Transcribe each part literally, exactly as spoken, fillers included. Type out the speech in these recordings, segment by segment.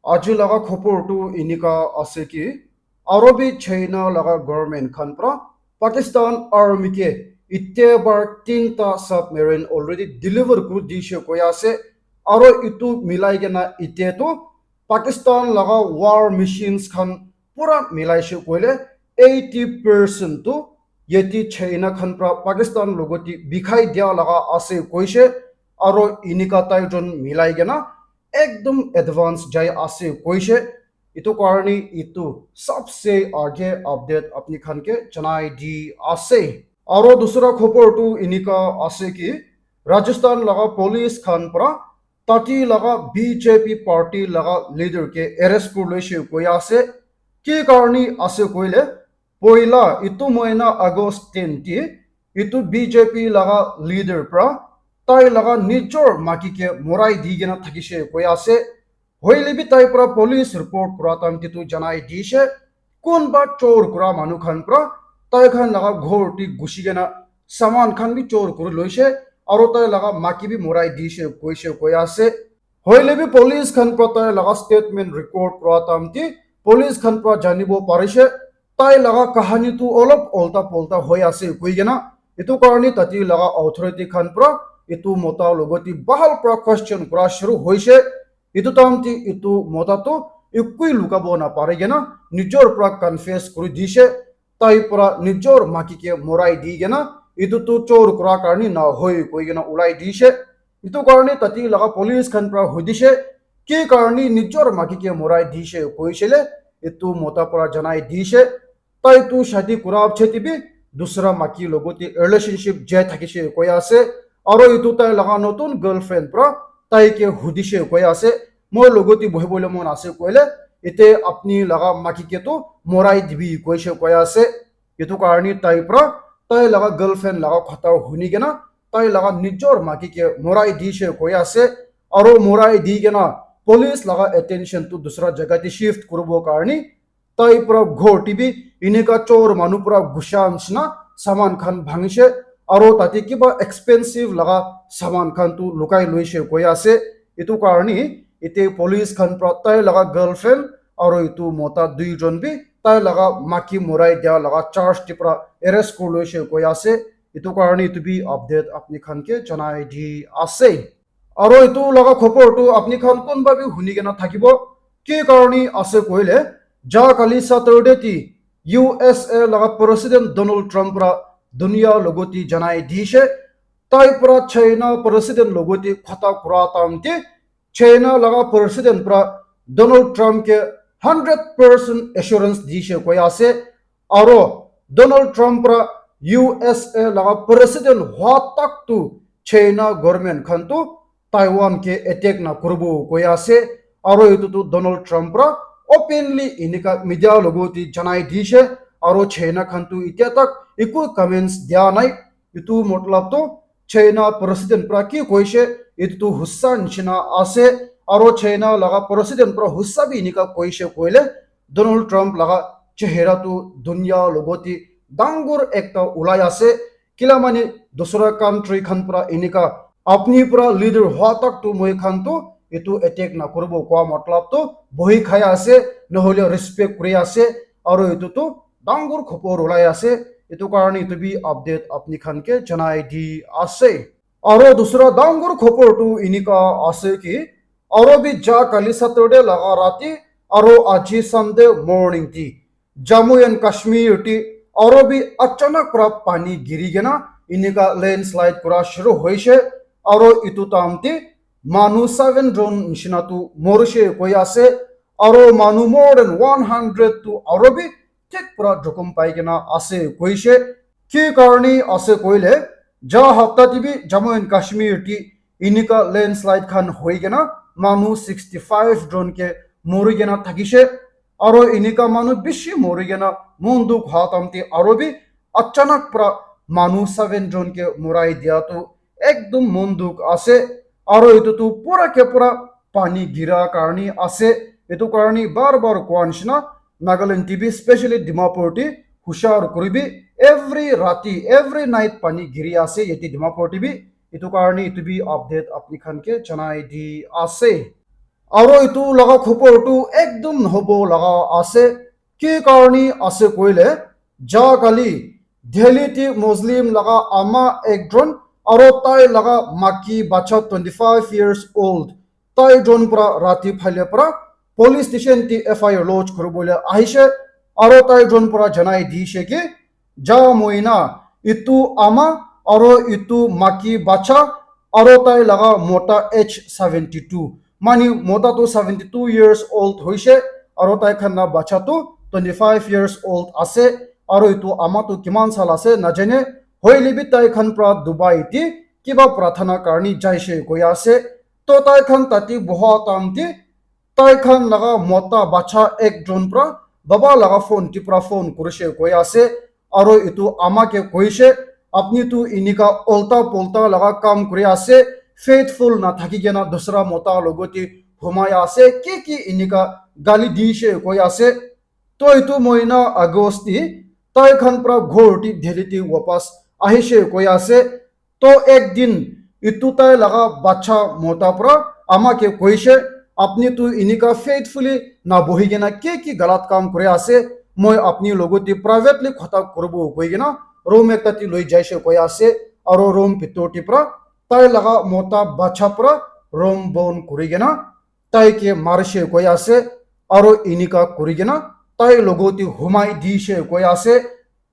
Aji laga khobor tu enika ase ki, aro bi China laga government khan pra Pakistan army ke ite bar tinta submarine already deliver kuri dishe koi ase. Aro itu milai kena ite tu Pakistan laga war machines khan pura milai she koile eighty percent tu yate China khan pra Pakistan logoti bikhai dia laga ase koishe. Aro inika tai jon milai kena ekdom advance jai ase koishe. Itu karni itu sabse aage update apni khan ke janai di ase. Aro dusra khobor tu inika ase ki Rajasthan laga police khan pra tati laga B J P party laga leader ke arrest kuri loishe koi ase. Ki karni ase koile, poila itu moina August ten ti itu B J P laga leader pra tai laga nijor maki ke morai di kena thakishe koi ase. Hoile bi tai pra police report kura time te tu janai dishe, kunba chor kura manu khan pra tai khan laga ghor ti gushi kena saman khan bi chor kuri loishe, aro tai laga maki bi morai dishe koishe koi ase. Hoile bi police khan pra tai laga statement record kura time te police khan pra janibo parishe, tai laga kahani tu olop olta polta hoi ase koi kena. Itu karni tati laga authority khan pra itu mota logoti bahal pra question kura shuru hoishe. Itu time te itu mota tu ekui lukabo na pari kena nijor pra confess kuri dishe. Tai pra nijor maki ke morai di kena itu tu chor kura karni na hoi koi kena ulai dishe. Itu karni tati laga police khan pra hudishe, ki karni nijor maki ke morai dishe koishe le itu mota pra janai dishe. Tai tu shadi kura pichete bi dusra maki logoti relationship jai thakishe koi ase. Aro itu tai laga notun girlfriend pra tai ke hudishe koi ase, "Moi logoti bohibole mon ase koile, ite apni laga maki ke tu morai dibi," koishe koi ase. Itu karni tai pra tai laga girlfriend laga khota huni kena tai laga nijor maki ke morai dishe koi ase. Aro morai di kena police laga attention tu dusra jaga te shift kuribo karni tai pra ghor te bi inika chor manu pra gusha nishina saman khan bhangishe, aro tate kiba expensive laga saman khan tu lukai loishe koi ase. Itu karni ite police khan pra tai laga girlfriend aro itu mota duijon bi tai laga maki morai dia laga charge te pra arrest kuri loishe koi ase. Itu karni itu bi update apni khan ke janai di ase. Aro itu laga khobor tu apni khan kunba bi huni kena thakibo. Ki karni ase koile, ja kali Saturday ti U S A laga President Donald Trump pra dunia logoti janai dishe, tai pra China President logoti khota kura time te China laga President pra Donald Trump ke hundred percent assurance dishe koi ase. Aro Donald Trump pra U S A laga President hua tak tu China government khan tu Taiwan ke attack na kuribo koi ase. Aro itu tu Donald Trump pra openly inika media logoti janai dishe. Aro China khan tu itia tak eku comments dia nai. Itu matlab tu China President pra ki koishe, itu tu hussa nishina ase. Aro China laga President pra hussa bi inika koishe koile, Donald Trump laga chehra tu dunia logoti dangur ekta ulai ase. Kila mane dusra country khan pra inika apni pra leader hua tak tu moi khan tu itu attack na kuribo koa matlab tu bohi khai ase, nohole respect kuri ase, aro itu tu dangur khobor ulai ase. Itu karni itu bi update apni khan ke janai di ase. Aro dusra dangur khobor tu inika ase ki, aro bi ja kali Saturday laga rati aro aji Sunday morning ti Jammu and Kashmir ti aro bi achanak pra pani giri kena inika landslide kura shuru hoishe, aro itu time te manu seven jon nishina tu morishe koi ase, aro manu more than one hundred tu aro bi thik pura jokhom pai kena ase koishe. Ki karni ase koile, ja hapta te bi Jammu and Kashmir te inika landslide khan hoi kena manu sixty five jon ke mori kena thakishe. Aro inika manu bishi mori kena mon dukh ha time te aro bi achanak pra manu seven jon ke morai dia tu ekdom mon dukh ase. Aro itu tu pura ke pura pani gira karni ase. Itu karni bar bar koa nishina Nagaland te bi, specially Dimapur te hushar kuribi. Every rati, every night pani giri ase yate Dimapur te bi. Itu karni itu bi update apni khan ke janai di ase. Aro etu laga khobor tu ekdum nohobo laga ase. Ki karni ase koile, ja kali Delhi te Muslim laga ama ekjon aro tai laga maki bacha twenty five years old, tai jon para rati phaile para police station te F I R lodge kuribole ahishe, aro tai jon para janai dishe ki, ja moina itu ama aro itu maki bacha aro tai laga mota age seventy two, mani mota tu seventy two years old hoishe, aro tai khan la bacha tu twenty five years old ase, aro itu ama tu kiman sal ase najane, hoile bi tai khan pra Dubai te kiba prarthana karni jaishe koi ase. To tai khan tate boha time te tai khan laga mota bacha ekjon pra baba laga phone te pra phone kurishe koi ase, aro itu ama ke koishe, "Apni tu inika ulta pulta laga kam kuri ase, faithful na thaki kena dusra mota logote humai ase, ki ki inika gali dishe," koi ase. To itu moina August te tai khan pra ghor te Delhi te wapas ahishe koi ase. To ek din itu tai laga bacha mota pra ama ke koishe, "Apni tu inika faithfully na bohi kena ki ki galat kam kuri ase, moi apni logote privately khota kuribo," koi kena room ekta te loi jaishe koi ase, aro room bitor te pra tai laga mota bacha pra room bon kuri kena tai ke marishe koi ase, aro inika kuri kena tai logote humai dishe koi ase.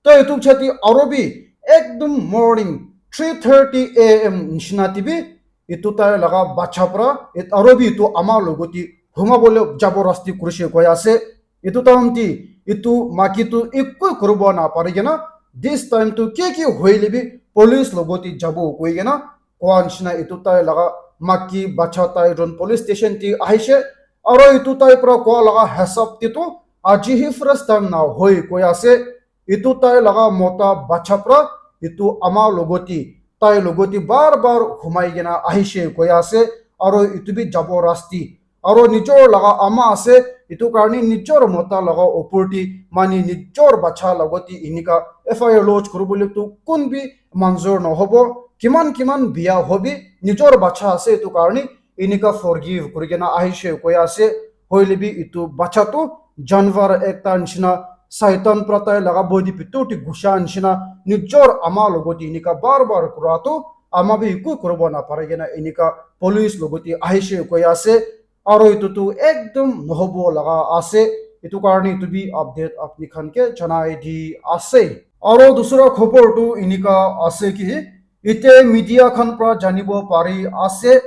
To itu chati aro bi ekdum morning three thirty A M nishina te bi itu tai laga bacha pra it-, aro bi itu ama logote humabole jaborasti kurishe koi ase. Itu time te itu maki tu ekku kuribo na pari kena, this time tu ki ki hoile bi police logote jabo koi kena koa nishina itu tai laga maki bacha tai jon police station te ahishe, aro itu tai pra koa laga hisab te tu aji hi first time na hoi koi ase. Itu tai laga mota bacha pra itu ama logote, tai logote bar bar humai kena ahishe koi ase, aro itu bi jaborasti. Aro nijor laga ama ase, itu karni nijor mota laga opor te, mani nijor bacha logote inika F I R lodge kuribole tu kun bi manzur nohobo, kiman kiman biya hobi, nijor bacha ase itu karni inika forgive kuri kena ahishe koi ase. Hoile bi itu bacha tu janwar ekta nishina, Saitan pra tai laga body bitor te gusha nishina, nijor ama logote inika bar bar kura tu ama bi eku kuribo na pari kena inika police logote ahishe koi ase. Aro itu tu ekdum nohobo laga ase. Itu karni itu bi update apni khan ke janai di ase. Aro dusra khobor tu inika ase ki, ite media khan pra janibo pari ase,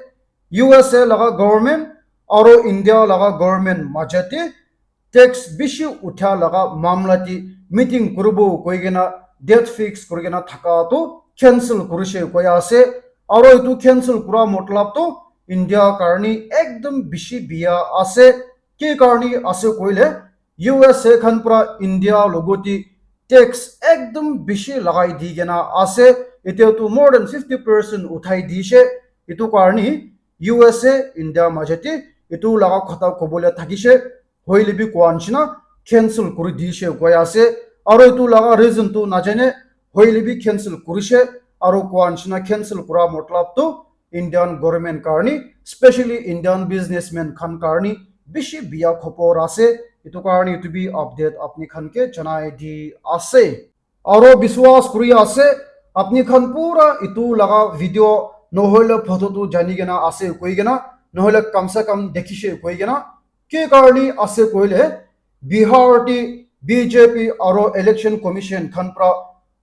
U S A laga government aro India laga government majate tax bishi utha laga mamla te meeting kuribo koi kena date fix kuri kena thaka tu cancel kurishe koi ase. Aro itu cancel kura matlab tu India karni ekdum bishi biya ase. Ki karni ase koile, U S A khan pra India logote tax ekdum bishi lagai di kena ase. Etia tu more than fifty percent uthai dishe. Itu karni U S A India majete itu laga khota kobole thakishe. Hoile bi koa nishina cancel kuri dishe koi ase. Aro itu laga reason tu najane, hoile bi cancel kurishe. Aro koa nishina cancel kura matlab tu Indian government karni, specially Indian businessman khan karni bishi biya khobor ase. Itu karni itu bi update apni khan ke janai di ase. Aro biswas kuri ase, apni khan pura itu laga video nohoile photo tu jani kena ase koi kena, nohoile kam se kam dekhishe koi kena. Ki karni ase koile, Bihar te B J P aro Election Commission khan pra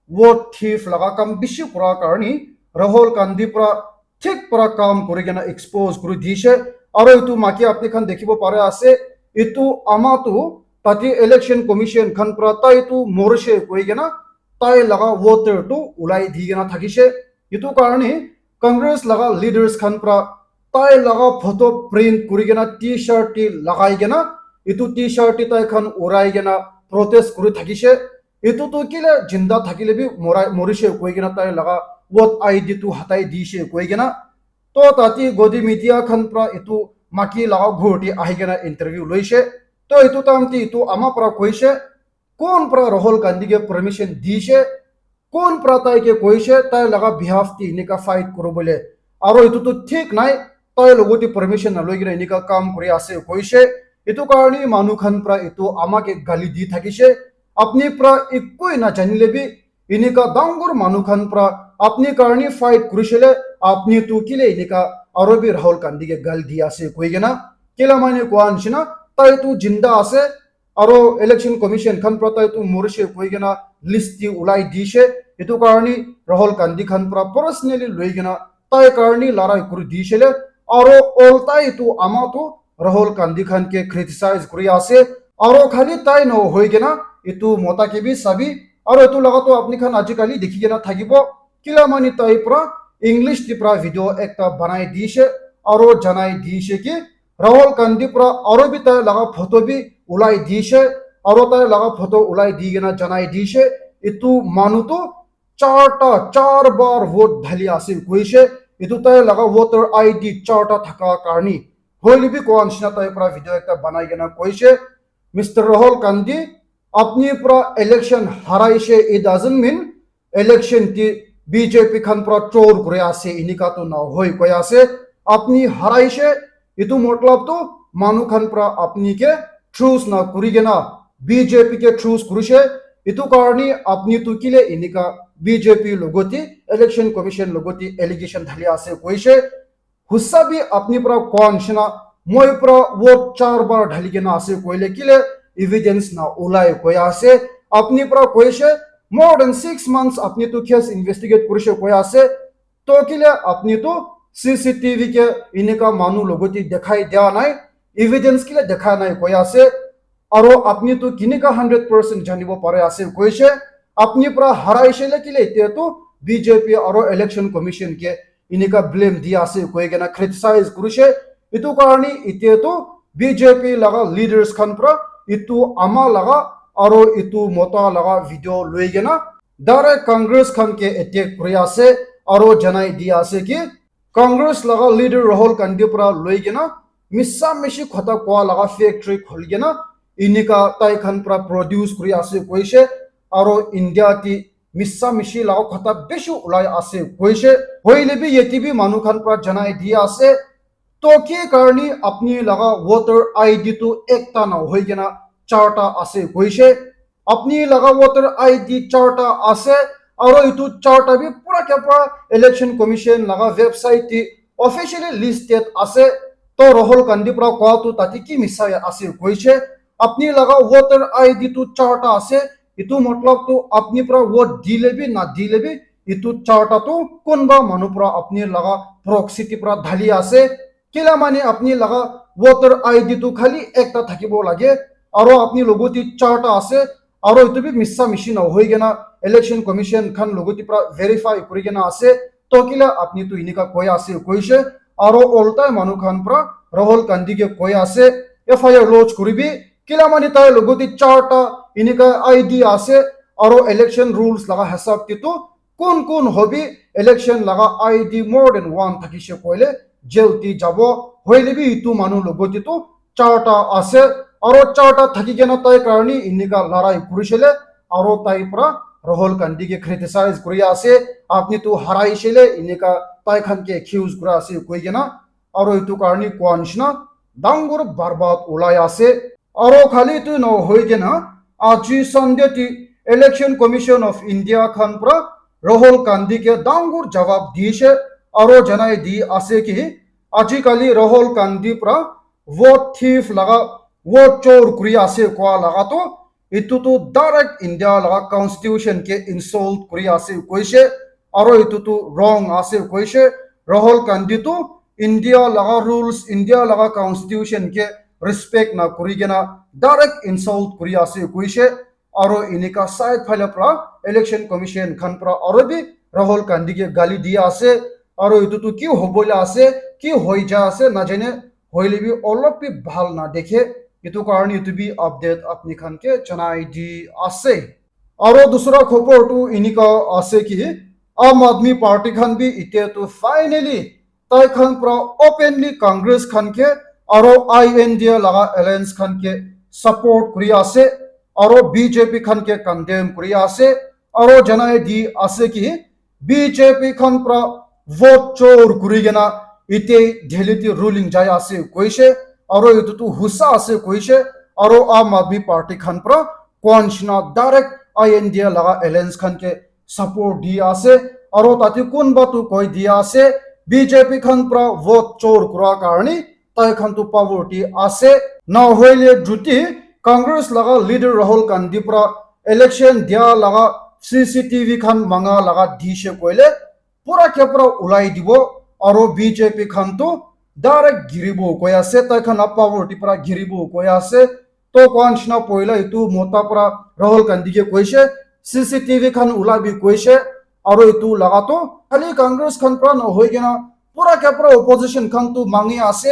vote thief laga kam bishi kura karni Rahul Gandhi pra thik pra kam kuri kena expose kuri dishe. Aro itu maki apni khan dekhibo pare ase, itu ama tu tate Election Commission khan pra tai tu morishe koi kena tai laga voter tu ulai di kena thakishe. Itu karni Congress laga leaders khan pra tai laga photo print kuri kena T-shirt te lagai kena, itu T-shirt te tai khan urai kena protest kuri thakishe. Itu tu kile jinda thakile bi morai, morishe koi kena tai laga vote I D tu hatai dishe koi kena. To tate Godi media khan pra itu maki laga ghor te ahi kena interview loishe. To itu time te itu ama pra koishe, kon pra Rahul Gandhi ke permission dishe, kon pra tai ke koishe tai laga behalf te enika fight kuribole. Aro itu tu thik nai, tai logote permission naloi kena enika kam kuri ase koishe. Etu karne manu khan pra etu ama ke gali di thakishe. Apni pra ekoi najanile bi enika dangor manu khan pra apni karne fight kurishile, apni tu kile enika aro bi Rahul Gandhi ke gali di ase koi kena. Kila mane koa nishina, tai tu jinda ase, aro election commission khan pra tai tu morishe koi kena list ti ulai dishe. Etu karne Rahul Gandhi khan pra personally loi kena tai karne larai kuri dishe le, aro olta etu ama tu Rahul Gandhi khan ke criticize kuri ase, aro khali tai no hoi kena etu mota ke bi sabi, aro etu laga tu apni khan ajikali dikhi kena thakibo, kila mani tai pra English ti pra video ekta banai dishe, aro janai dishe ki Rahul Gandhi pra aro bi tai laga photo bi ulai dishe, aro tai laga photo ulai di kena janai dishe, etu manu tu charta, char bar vote dhali ase koishe. Etu tai laga voter I D charta thaka karni. Hoile bi koa nishina tai pra video ekta banai kena koishe, Mister Rahul Gandhi, apni pra election haraishe, it doesn't mean election ti B J P khan pra chor kuri ase, enika tu na hoi koi ase. Apni haraishe, etu matlab tu manu khan pra apni ke choose na kuri kena B J P ke choose kurishe. Etu karne apni tu kile enika B J P logoti, election commission logoti allegation dhali ase koishe. Husa bi apni pra koa nishina, moi pra vote char bar dhali kena ase koile kile evidence na ulai koi ase. Apni pra koishe, more than six months apni tu case investigate kurishe koi ase. To kile apni tu C C T V ke enika manu logoti dekhai dia nai, evidence kile dekhai nai koi ase. Aro apni tu kinika hundred percent janibo pare ase koishe, apni pra haraishe le kile etia tu B J P aro election commission ke enika blame di ase koi kena criticize kurishe. Etu karne etia tu B J P laga leaders khan pra etu ama laga aro etu mota laga video loi kena direct Congress khan ke attack kuri ase, aro janai di ase ki Congress laga leader Rahul Gandhi pra loi kena misa mishi khota koa laga factory khuli kena enika tai khan pra produce kuri ase koishe, aro India ti misa mishi laga khota bishi ulai ase koishe. Hoile bi yate bi manu khan pra janai di ase, to ki karne apni laga voter I D tu ekta na hoi kena charta ase koishe. Apni laga voter I D charta ase, aro etu charta bi pura ke pura election commission laga website te officially listed ase. To Rahul Gandhi pra koa tu tate ki misa ase koishe. Apni laga voter I D tu charta ase, etu matlab tu apni pra vote dile bi na dile bi etu charta tu kunba manu pra apni laga proxy te pra dhali ase. Kila mane apni laga voter I D tu khali ekta thakibo lage, aro apni logoti charta ase, aro etu bi misa mishi na hoi kena election commission khan logoti pra verify kuri kena ase. To kila apni tu enika koi ase koishe, aro oltai manu khan pra Rahul Gandhi ke koi ase, F I R lodge kuribi, kila mane tai logoti charta enika I D ase, aro election rules laga hisab te tu kun kun hobi election laga I D more than one thakishe koile jail ti jabo, hoile bi etu manu logoti tu charta ase, aro charta thaki kena tai karne enika larai kurishele, aro tai pra Rahul Gandhi ke criticize kuri ase, apni tu haraishele enika tai khan ke accuse kura ase koi kena, aro etu karne koa nishina dangor barbad ulai ase. Aro khali tu no hoi kena aji Sunday ti Election Commission of India khan pra Rahul Gandhi ke dangor jawab dishe, aro janai di ase ki ajikali Rahul Gandhi pra vote thief laga, vote chor kuri ase koa laga tu etu tu direct India laga constitution ke insult kuri ase koishe, aro etu tu wrong ase koishe. Rahul Gandhi tu India laga rules, India laga constitution ke respect na kuri kena direct insult kuri ase koishe. Aro enika side phale pra election commission khan pra aro bi Rahul Gandhi ke gali di ase. Aro etu tu ki hobole ase, ki hoi ja ase najane, hoile bi olop bi bhal na dekhe. Etu karne etu bi update apni khan ke janai di ase. Aro dusra khobor tu enika ase ki Aam Aadmi Party khan bi etia tu finally tai khan pra openly Congress khan ke aro I N D A laga alliance khan ke support kuri ase, aro B J P khan ke condemn kuri ase, aro janai di ase ki B J P khan pra vote chor kuri kena ite Delhi te ruling jai ase koishe, aro etu tu husa ase koishe, aro Aam Aadmi Party khan pra koa nishina direct I N D A laga alliance khan ke support di ase, aro tate kunba tu koi di ase, B J P khan pra vote chor kura karni tai khan tu power te ase. Na hoile juti Congress laga leader Rahul Gandhi pra election dia laga C C T V khan manga laga dishe koile pura ke pura ulai dibo, aro B J P khan tu direct giribo koi ase, tai khan la power te pra giribo koi ase. To koa nishina poila etu mota pra Rahul Gandhi ke koishe, C C T V khan ulabi koishe, aro etu laga to khali Congress khan pra nohoi kena pura ke pura opposition khan tu mangi ase.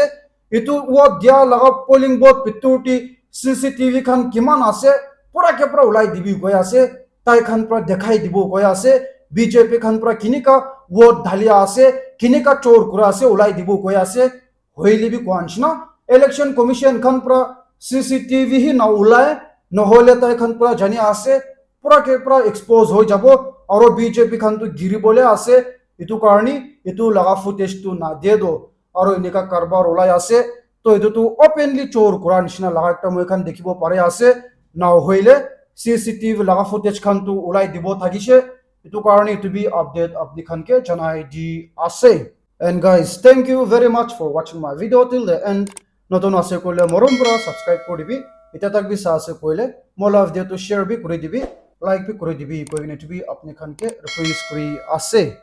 Etu vote dia laga polling booth bitor te C C T V khan kiman ase, pura ke pura ulai dibi koi ase, tai khan pra dekhai dibo koi ase, B J P khan pra kinika vote dhali ase, kinika chor kura ase, ulai dibo koi ase. Hoile bi koa nishina, Election Commission khan pra C C T V hi na ulai, nohole tai khan pra jani ase, pura ke pura expose hoi jabo, aro B J P khan tu giri bole ase, etu karni etu laga footage tu na de do, aro enika karbar ulai ase, to etu tu openly chor kura nishina laga ekta moi khan dikhibo pare ase, na hoile C C T V laga footage khan tu ulai dibo thakishe, etu karni etu bi update apni khan ke janai di ase. And guys, thank you very much for watching my video till the end. Notun ase koile morom pura subscribe kuri dibi. Ita tak bi sa ase koile mo la video tu share bi kuri dibi, like bi kuri dibi koi kena etu bi apni khan ke request kuri ase.